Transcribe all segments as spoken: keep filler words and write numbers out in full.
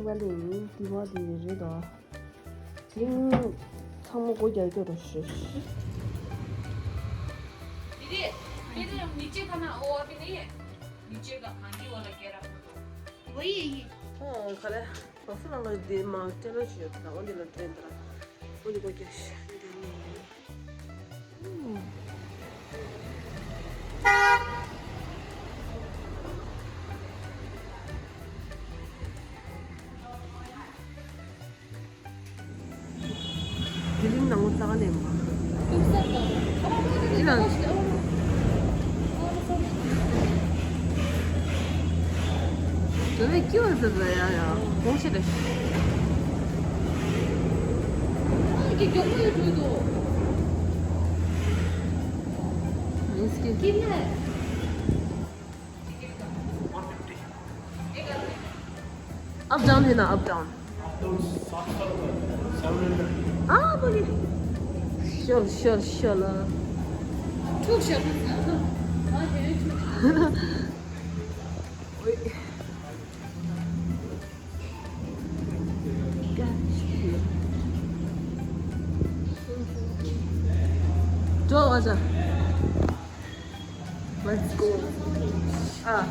ཀ་ལས་ཡིན། དེ་བ་དེ་རེད་དོ། དེ་རིང་ཚང་མ་སྒོ་རྒྱག་རྒྱུ་རེད་ཤག། दीदी, ये तो नीचे का ना, वो अभी नहीं है। नीचे का आंटी वाला कह रहा था। वही है ये। ཨོ། ག་ལེ། ལགས་སོ། ལགས་ལགས། འདི་མ་སྤྲད་ལོ་ཞིག་ཡོད་ད། འོ་འདི་ལ་སྤྲད་འདི་ར། འོ་འདི་སྒོ་རྒྱག་ཤག། འདི་ནི། དེ་རིང་ནང་ལྟ་ནས་མ། ཅི་ལ། དེ་ནས་ཀྱི་བ་ཟེར་ལ་ཡ་ཡ་གོང་ཆེ་ལ། Up down है ना, up down। Up down सात सौ रुपये, seven hundred। हाँ, बोलिए। Sure, sure, sure ला। जो आजा। Let's go. ཨ།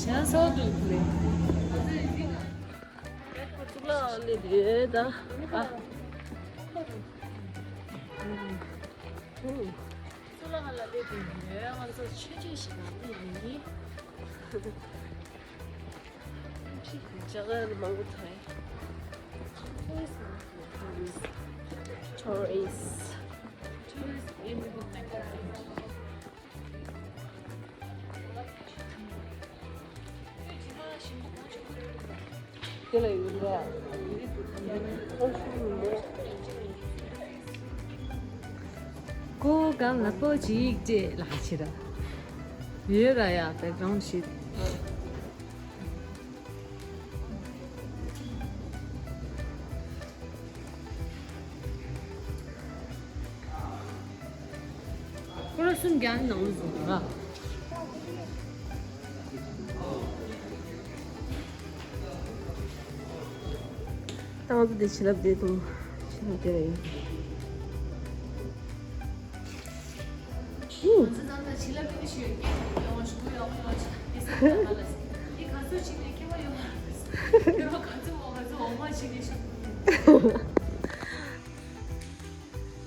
ཞལ་སོ་འདུག་ལེ། གཙུག་ལག་སླེབས་ཡོད་ད། ཨ། གཙུག་ལག་ཁང་ལ་སླེབས་ཡོད། ང་ཚོ་ཆོས་ཆོས་ཤིག་ལ་སླེབས་ཡིན། ཇ་ག་མང་པོ་ཐོན། Tourist། Tourist། དེ་ལ་ཡོད་ར། ཀོ་གང་ལ་པོ་ཅིག་ཅེས་ལ་ཆེ་ར། ཡོད་ར་ཡ། background shit། ཁོ་ར་སུན་རྒྱ་ནང་བཟུང་ར། ཏང་དུ་དེ་ཕྱི་ལབ་དེ་དུ་ཕྱི་ལབ་དེ་རེད།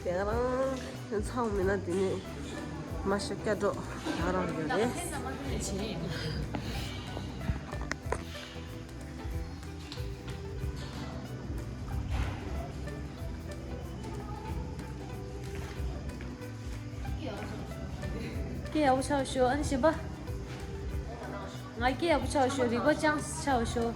དེ་རང་ཚང་མིན་ན་དེ་ནས་མ་ཤི་སྐྱ་སྒྲོག་ཡང་རང་ཡོད་རེད། སྐད་ཡག་པོ་ཆགས་ཤོག་ཨ་ནི་གཞན་པ། ང་སྐད་ཡག་པོ་ཆགས་ཤོག་རིག་པ་ཅང་ཆགས་ཤོག་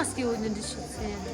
སྐྱེ་བོ་འདི་འདྲ་ཞིག་ཚེ། ད་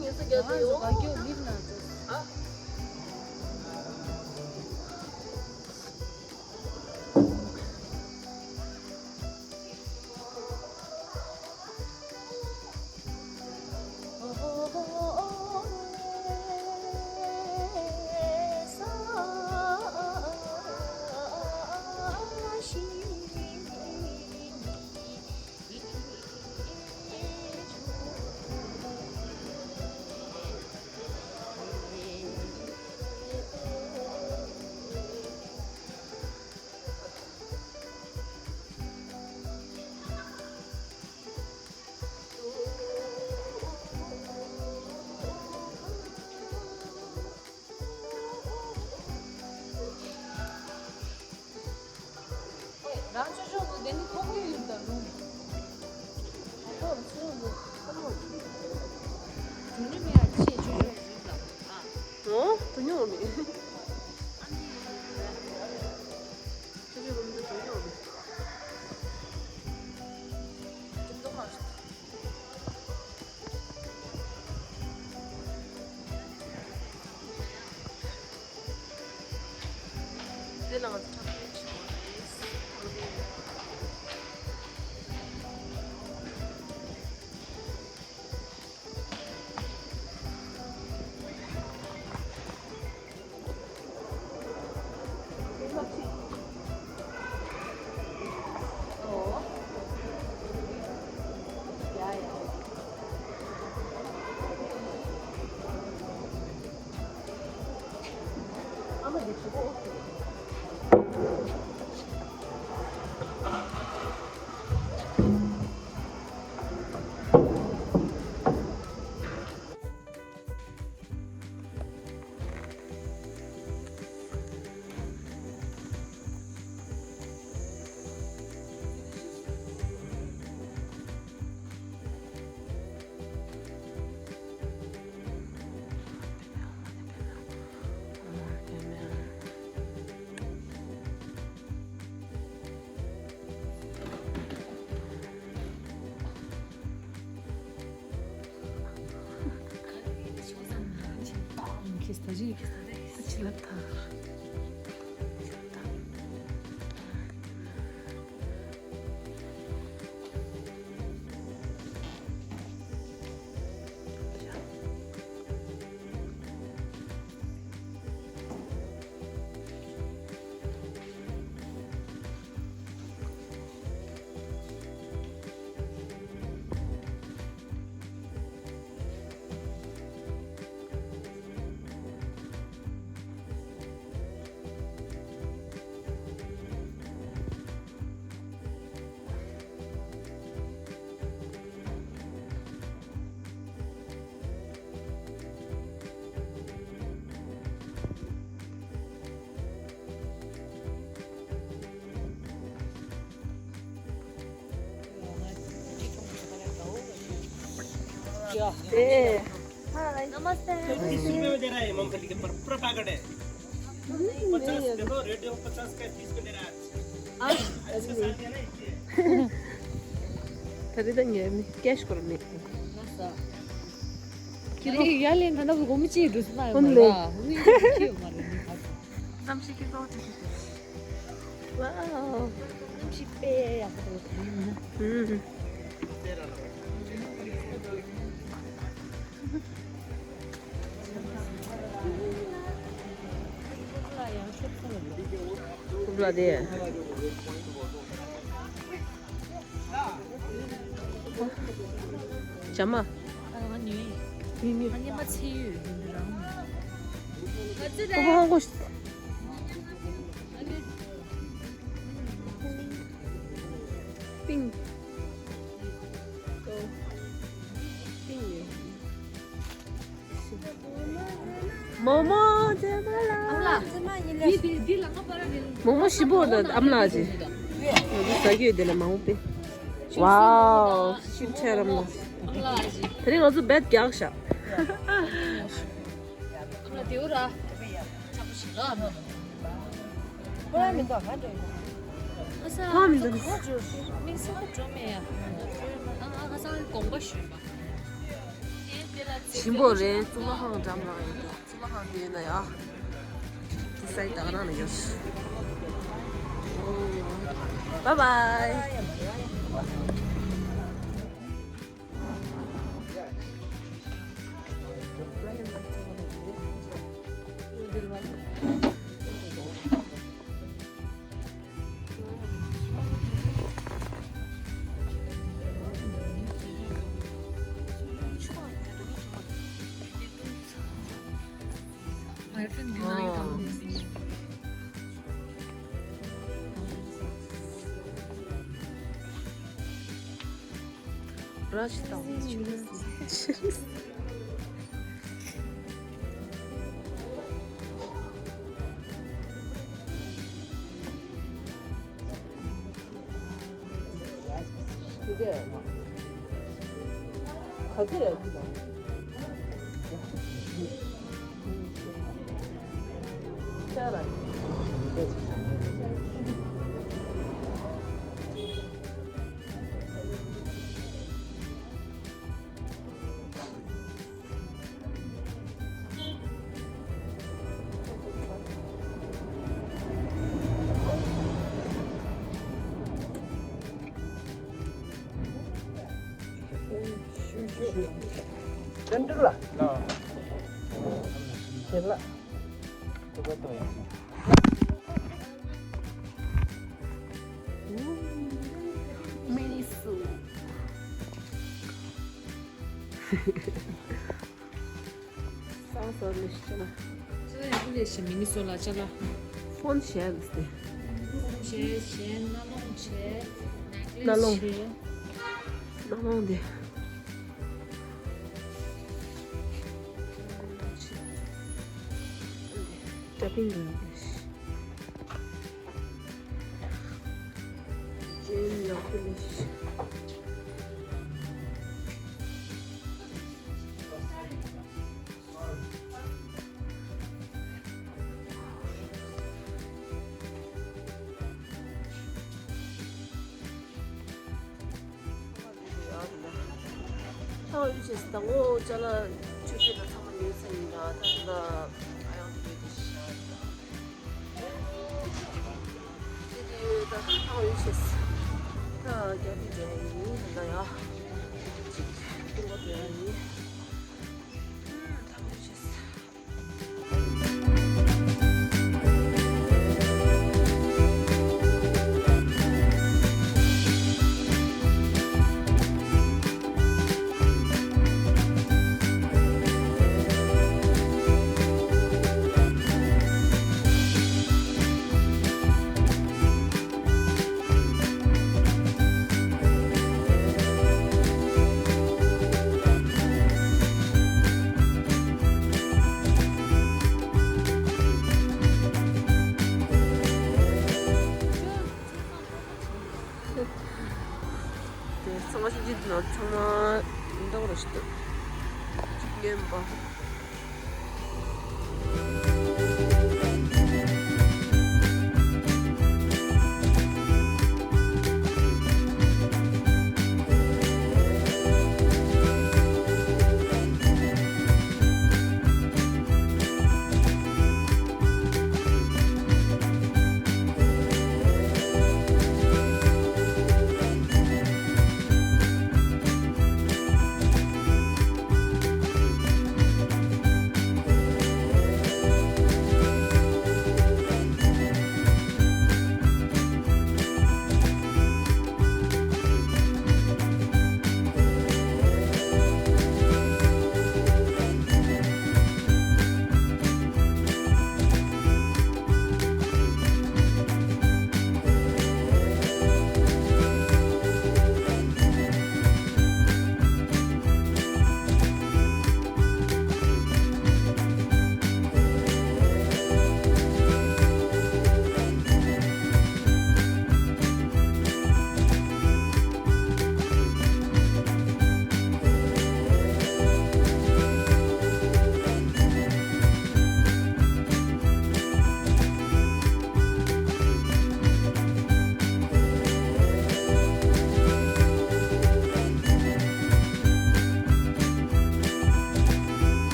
ངེད་ཚོ་རྒྱ་དུ་ཡོང་། ཨ། རང་ཅོ་ཅོ་ལོ་དེ་ནི་ཐོག་གི་ཡུལ་དང་རུང་། ཨ་ཐོག་ཅོ་ཅོ་ལོ་ཁོ་མོ། དུ་ནི་མེ་ཡ་ཆེ་ཅོ་ཅོ་ཡུལ་དང་ཨ། ཨོ་དུ་ཉོ་མེ། ཨ་ནི། ཅོ་ཅོ་ལོ་མི་དུ་ཉོ་མེ། ཅུང་ཏོག་མ་ཞིག་དེ་ལ་ང་ཚོ་ཁ་ཕྱེ་བྱེད་དགོས་རེད། ए। हाय। नमस्ते। तीस रुपए में दे रहा है मूंगफली के, पर पूरा पैकेट है। पचास दे दो, रेट दे दो, पचास का तीस में दे रहा है। ད་རེས་ད་ངས་ནི་ཀེཤ་སྐོར་མེད། ཁྱི་རོ། ཡ་ལེན་ད་ན་བུ་གོ་མི་ཅི་འགྲོ་སི་མ་ཡོད་མ་ར། ནམ་ཞིག་གི་གོ་ཏི་ཞིག་ཝའོ། ནམ་ཞིག་པེ་ཡག་པོ་འདུག་ཨུམ། ཀུ་ལ་དེ། ཡ་མ། ཨ་ང་ཉོས། ཉོས་ཉོས། ཨ་ཉི་མ་ཚེ་ཡོད་ཡིན་འདི་རང་། ཨ་ཙི་ད། ཨོ་ཧང་གོ། པིང་། ཀོ། པིང་ཡོད། མོག་མོག་ཅེ་མ་ལ། ཨ་ལ། འདི་འདི་འདི་ལ་ང་པར་ར་འདི། མོག་མོག་ཞིམ་པོ་འདུག་ཨ་མ་ལགས་ཀྱིས། འདི་ཟ་རྒྱུ་ཡོད་དེ་ལ་མང་པོ་པས། ཝའོ། ཤིན་ཆེ་རམ་ལ། ཨ་མ་ལགས་ཀྱིས། དེ་རིང་ང་ཚོ་བེད་རྒྱག་ཤག་ཨ་མ་ལགས་དེའུ་ར། ཁོ་རང་མི་འདུག་ང་འདྲ་ཡིན། ཁ་སང་ཁོ་མི་འདུག་ཁོ་འགྲོ་མིག་སེར་ཁོ་འགྲོ་མེད་ཡ། ཨ་ཁ་སང་དགོངས་པ་ཞུས་པ། ཞིམ་པོ་རེད། བཙུན་མ་ཧང་འགྲམ་ལ་ཡིན་འདུག་བཙུན་མ་ཧང་དེ་ཡིན་ན་ཡ། དེ་སའི་ད་ག་རང་ལ་ཡོད། Bye bye. ར་ཅི་དང་། ག་ཚོད་རེད། ཅན་ཏུ་ལ། ལ། ཁྱེད་ལ། ཏུ་ག་ཏོ་ཡ། མི་ནི་སུ། སང་སོར་ལས་ཤི་ན། ཅ་ལག་ཡག་པོ་ལས་ཤི་མི་ནི་སོ་ལ་ཅ་ལག་ཕོན་ཤེར་ལས་ཏེ། ཕོན་ཤེར་ཤེར་ན་ལོང་ཤེར། ན་ལོང་ཤེར། ན་ལོང་དེ། ཏྲ་པིང་གི་ཡོད་པ་ཞིག་ཅན་ཡག་པོ་ལས་ཤི། ཚང་མ་ཡོད་ཅེས་དང་པོ་ཅ་ལག་ཆུ་ཚོད་ལ་ཚང་མ་ཉོས་ཚར་ཡིན་ལ། ད་ལྟ་ཨ་ཡང་དེ་འདྲ་དེ་ཤ་དང་དེ་དེ་ད་ཚང་མ་ཡོད་ཅེས་ད་རྒྱ་དེ་འདྲ་ཡིན་ད་ཡ་ཅིག་ཏུང་པ་དེ་ཡ་ཡིན། ཚང་མ་ཡོད་ཅེས། དེ་ཚང་མ་ཤིན་ཅི་ནང་ཚང་མ་འདོག་ར་ཞིག་ཏུ་ཉན་པ།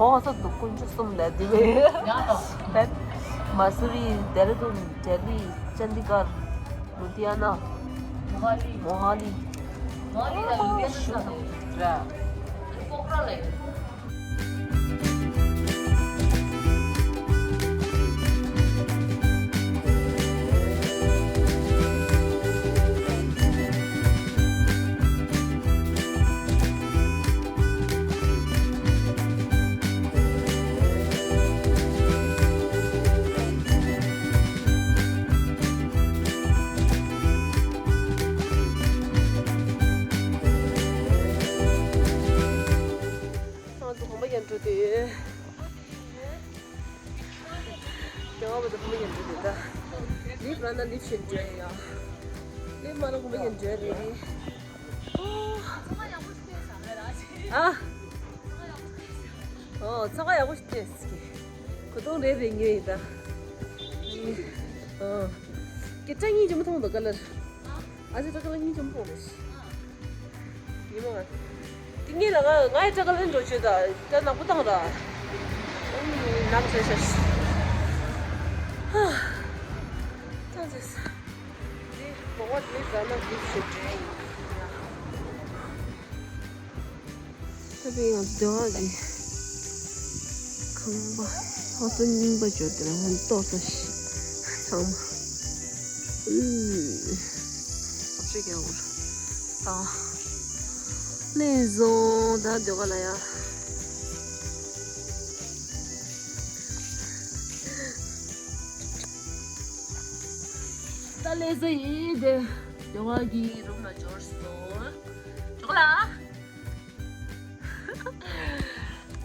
ཨོ་ས་འདུག་དཀོན་མཆོག་གསུམ་ལས་དེ་བས། ཡང་དང་། ཕེབ། མ་སུ་རི། ལྡེ་ར་ལྡུན། ལྡི་ལི། ཅན་དི་གར། ལུ་དྷི་ཡ་ན། མོ་ཧ་ལི། མོ་ཧ་ལི། མོ་ཧ་ལི་ལ་ལུ་དྷི་ཡ་ན་ས་རེད། ར། ཨ་ནི་པོག་ར་ལ་ཡོད། ང་ཚོ་གོམ་པ་རྒྱབ་འགྲོ་དུས། རྒྱ་བ་བ་དང་གོམ་པ་རྒྱབ་འགྲོ་དུས་ད། ལིབ་ར་ན་ལིབ་བཞིན་འགྲོ་ཡ། ལིབ་མ་ར་གོམ་པ་རྒྱབ་འགྲོ་རེད། ཨོ། ཨ། ཨོ་ཚོང་ཁང་ཡག་པོ་ཞིག་སྤྲད་ཟེར་གི། གོས་ཐུང་རེ་རེ་ཉོས་ཡིན་ད། ཨོ། སྐད་གྲགས་སྙིང་རྗེ་མོ་མཐོང་འདུག་ག་ལར། ཨ་ཅེ་ད་ག་ལ་སྙིང་རྗེ་མོ་མཐོང་རེད། ཉི་མ་ང་། དེ་ངས་ལ་ང་ང་ཡི་ད་ག་ལ་འགྲོ་བྱོས་ད་ད་ནག་པོ་བཏང་ར། ཨུམ་ནམ་ཟེར་ཤ། ཧ། ད་ཟེར་ས། འདི་གོ་བ་འདི་ཟ་ན་འདི་ཞིག་འདྲ་ཡིན། ད་ཕན་ཡང་སྡེ་བ་གི་ཁང་པ་ལྷག་ཏུ་རྙིང་པ་བྱོས་དེ་ལ་ཧོན་གཏོར་ས་ཞིག་ཚང་མ། ཨུམ། ཨ་ཕྱི་རྒྱལ་བོར་ས་ལས་བཟོ་ད་སྡེ་བ་ལ་ཡ། ད་ལས་ས་ཡིན་དེ་སྡེ་བ་གི་རུམ་ལ་འབྱོར་སོང་། ཇོ་ལགས།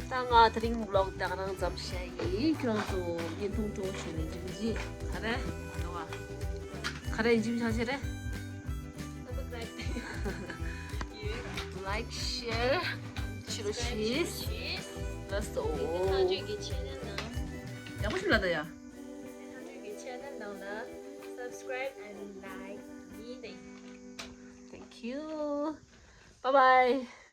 ད་ང་དེ་རིང་ཝི་ལོག་ད་ག་རང་ཙམ་བྱས་ཡིན། ཁྱེད་རང་ཚོ་བརྙན་ཐུང་སྤྲོ་བོ་བྱུང་ནས་འཇིམ་གྱིས་ག་རེ་འདུག་བ། ག་རེ་འཇིམ་ཆགས་ཤེས་རེད། Like, share ཕྱི་རུ་ཤིས། Let's go. ཡག་པོ་ཞིག་ལ་ད་ཡ། ཐང་ཅུན་གྱི་ཆེ་ནལ་ནང་ལ་subscribe and like me. Thank you. Bye bye.